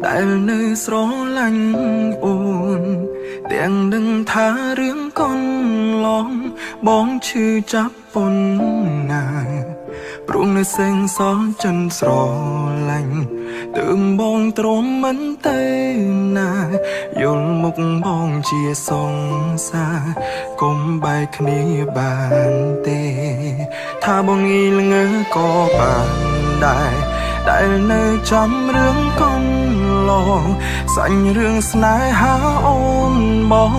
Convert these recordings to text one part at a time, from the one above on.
ដែលនៅស្រឡាញ់អូនទាំងដឹងថារឿងកន្លងបងឈឺចាប់ប៉ុណ្ណាព្រោះនៅសេងសល់ចិនស្រឡាញ់ទើបបងទ្រាំមិនទៅណាយល់មុខបងជាសង្សារកុំបែកគ្នាបានទេថាបងងីល្ងើក៏បានដែរដែលនៅចាំរឿងកន្លងសាញ់រឿងស្នេហាអូនបង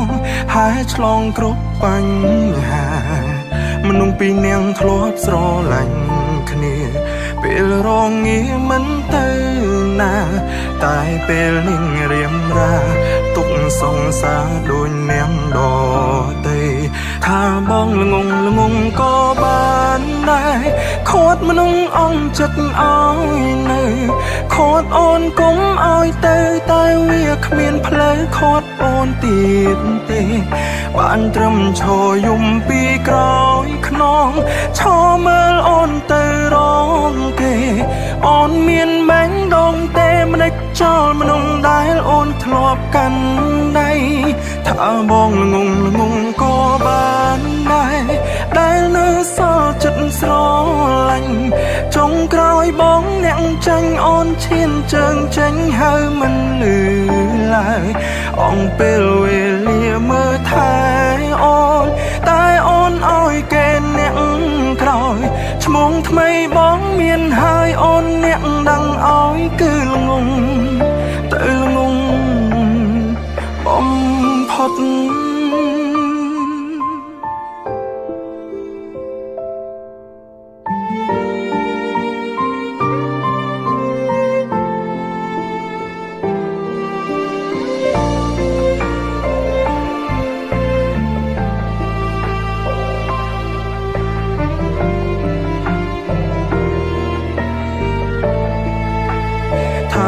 ហើយឆ្លងគ្រប់បញ្ហាមនុស្សពីរនាងធ្លាប់ស្រឡាញ់គ្នាពេលរងងាមិនទៅណាតែពេលនេះរៀមរាទុកសង្សារដូចនាងដទៃថាបងល្ងងល្ងងក៏បានដែរខាត់មនុស្សអង្គចិត្តឲ្យនៅខាត់អូនកុំឲ្យទៅតែវាគ្មានផ្លូវខាត់អូនទៀតទេបានត្រឹមឈរយំពីក្រោយខ្នងឈរមើលអូនទៅរងគេអូនមានបែងដងទេមិនដេចចោលមនុស្សដែលអូនធ្លាប់កាន់ដៃថាបងល្ងងល្ងងក៏បានដែរដែលនៅសល់ចិត្តស្រឡាញ់ចុងក្រោយបងអ្នកចាញ់អូនឈានជើងចេញហើយមិនលឺឡើយអង្គពេលវេលាមើលថែអូនតែអូនឲ្យគេអ្នកក្រោយឈ្មោះថ្មីបងមានហើយអូនអ្នកដឹងឲ្យគឺល្ងងទៅល្ងងបំផុត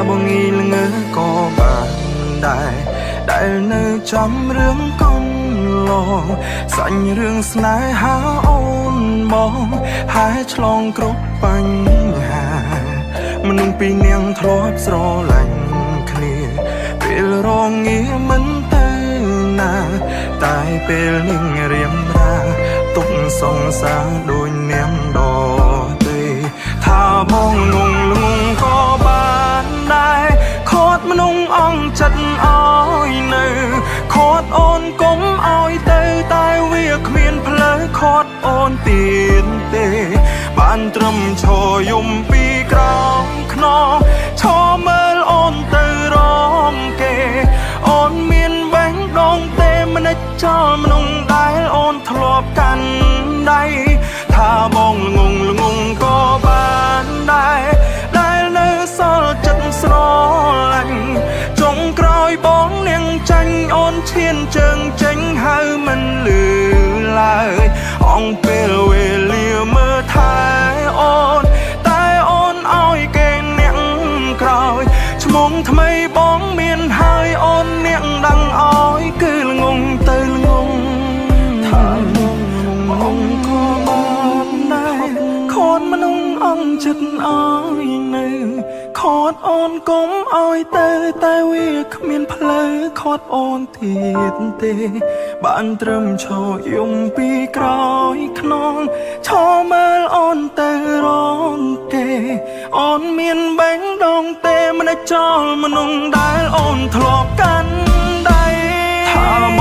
បងងីល្ងើក៏បានដែរដែលនៅចាំរឿងកន្លងសាញ់រឿងស្នេហាអូនបងហើយឆ្លងគ្រប់បញ្ហាមនុស្សពីរនាងធ្លាប់ស្រឡាញ់គ្នាពេលរងងាមិនទៅណាតែពេលនេះរៀមរាទុកសង្សារដូចនាងដទៃថាបងងងល្ងងក៏បានដែរខាត់មនុស្សអង្គចិត្តឲ្យនៅខាត់អូនកុំឲ្យទៅតែវាគ្មានផ្លូវខាត់អូនទៀតទេបានត្រឹមឈរយំពីក្រោមខ្នងឈរមើលអូនទៅរងគេអូនមានបែងដងទេមិនដេចចោលមនុស្សដែលអូនធ្លាប់កាន់ដៃថាបងល្ងងល្ងងក៏បានដែរដែលនៅសល់ចិត្តស្រឡាញ់ចុងក្រោយបងនាងចាញ់អូនឈានជើងចេញហើយមិនលឺឡើយអង្គពេលវេលាមើលថែអូនតែអូនឲ្យគេអ្នកក្រោយឈ្មោះថ្មីបងមានហើយអូនអ្នកដឹងឲ្យគឺល្ងងទៅល្ងងថាបងក៏បានដែរខាត់មនុស្សអង្គចិត្តឲ្យនៅខាត់អូនកុំឲ្យទៅតែវាគ្មានផ្លូវខាត់អូនទៀតទេបានត្រឹមឈរយំពីក្រោយខ្នងឈរមើលអូនទៅរងគេអូនមានបែងដងទេមិនចោលមនុស្សដែលអូនធ្លាប់កាន់ដៃថាប